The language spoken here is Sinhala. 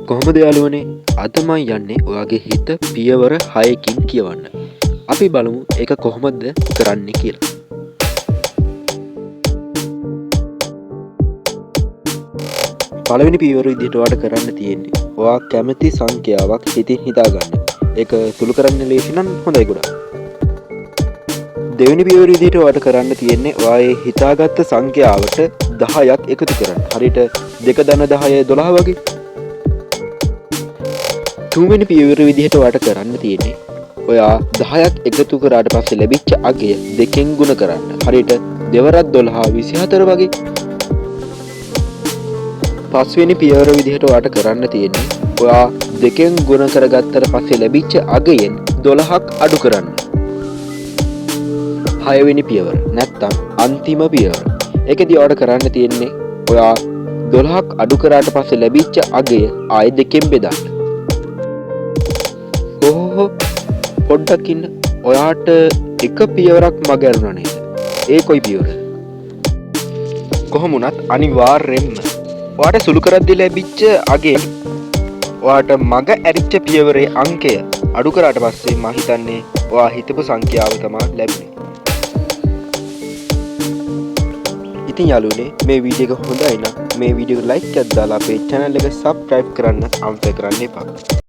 කොහොමද යාළුවනේ? අද මං යන්නේ ඔයාගේ හිත පියවර 6කින් කියවන්න. අපි බලමු ඒක කොහොමද කරන්නේ කියලා. පළවෙනි පියවර විදිහට ඔයාට කරන්න තියෙන්නේ ඔයා කැමති සංඛ්‍යාවක් හිතින් හිතාගන්න. ඒක සුළු කරන්න ලේසි නම් හොඳයි ගොඩක්. දෙවෙනි පියවර විදිහට ඔයාට කරන්න තියෙන්නේ ඔයා ඒ හිතාගත්ත සංඛ්‍යාවට 10ක් එකතු කරන්න. හරියට 2 ධන 10 12 වගේ. තුන්වෙනි පියවර විදිහට ඔයාට කරන්න තියෙන්නේ ඔයා 10ක් එකතු කරාට පස්සේ ලැබිච්ච අගය දෙකෙන් ගුණ කරන්න. හරියට දෙවරක් 12 24 වගේ. පස්වෙනි පියවර විදිහට ඔයාට කරන්න තියෙන්නේ ඔයා දෙකෙන් ගුණ කරගත්තට පස්සේ ලැබිච්ච අගයෙන් 12ක් අඩු කරන්න. හයවෙනි පියවර නැත්තම් අන්තිම පියවර. ඒකෙදි ඔයාට කරන්න තියෙන්නේ ඔයා 12ක් අඩු කරාට පස්සේ ලැබිච්ච අගය ආයෙ දෙකෙන් බෙදන්න. ඔහොහො පොඩ්ඩක් ඉන්න. ඔයාට එක පියවරක් මග ඇරුණා නේද? ඒ කොයි පියවරද? කොහොම වුණත් අනිවාර්යෙන්ම ඔයාට සුළු කරද්දී ලැබිච්ච අගය ඔයාට මග ඇරිච්ච පියවරේ අංකය අඩු කරාට පස්සේ මං හිතන්නේ ඔයා හිතපු සංඛ්‍යාව තමා ලැබුණේ. ඉතින් යාළුවනේ, මේ වීඩියෝ එක හොඳයි නම් මේ වීඩියෝ එකට ලයික් එකක් දාලා අපේ චැනල් එක සබ්ස්ක්‍රයිබ් කරන්න අමතක කරන්න එපා.